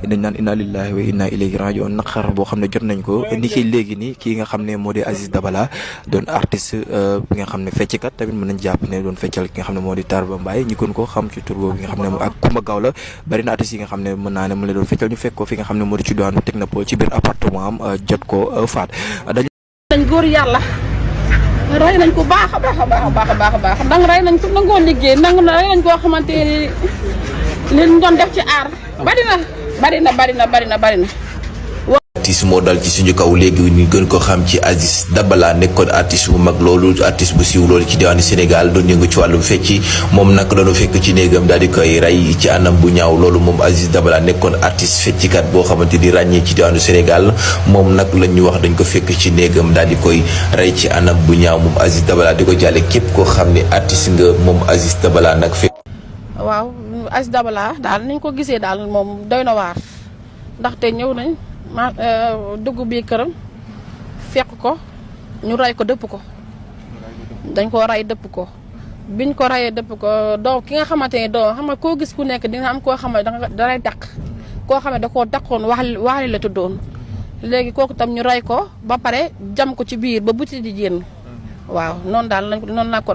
dañ naan inna lillahi wa inna ilayhi raji'un naqar boo xam ne jot nañ ko ni ki léegi ni kii nga xam ne moo di Aziz Dabala doon artiste bi nga xam ne fecckat tamit mën nañ jàpp ne doon feccal ki nga xam ne moo di Tarba Mbaye ñu gën ko xam ci tur boobu nga xam ne ak Kumba Gawla bari na artistes yi nga xam ne mën naa ne mu la doon feccal ñu fekk ko fi nga xam ne moo di ci doon Technopole ci biir appartement am jot ko faat dañ góor yàlla rey nañ ko baax a baax ndax rey nañ ko nangoo liggéey rey nañ koo xamante ni liñ doon def ci aar bari na artiste moo dal ci suñu kaw léegi ñu gën ko xam ci Aziz Dabala nekkoon artiste bu mag loolu artiste bu siiw loolu ci diwaanu Sénégal doon yëngu ci wàllum fecci moom nag dañoo fekk ci néegam daal di koy rey ci anam bu ñaaw loolu moom Aziz Dabala nekkoon artiste feccikat boo xamante di ràññee ci diwaanu Sénégal moom nag lañ ñu wax dañ ko fekk ci néegam daal di koy rey ci anam bu ñaaw moom Aziz Dabala di ko jàlle képp koo xam ne artiste nga moom Aziz Dabala nag fekk. waaw Aziz Dabala daal niñ ko gisee daal moom doy na waar ndaxte ñëw nañ dugg bii këram fekk ko ñu rey ko dëpp ko dañ koo rey dëpp ko biñ ko reyee dëpp ko doo ki nga xamante ne doo xam nga koo gis ku nekk dina am koo xam ne da lay daq koo xam ne da koo daqoon waxali la tuddoon léegi kooku tam ñu rey ko ba pare jam ko ci biir ba buti di génn waaw noonu daal noonu la ko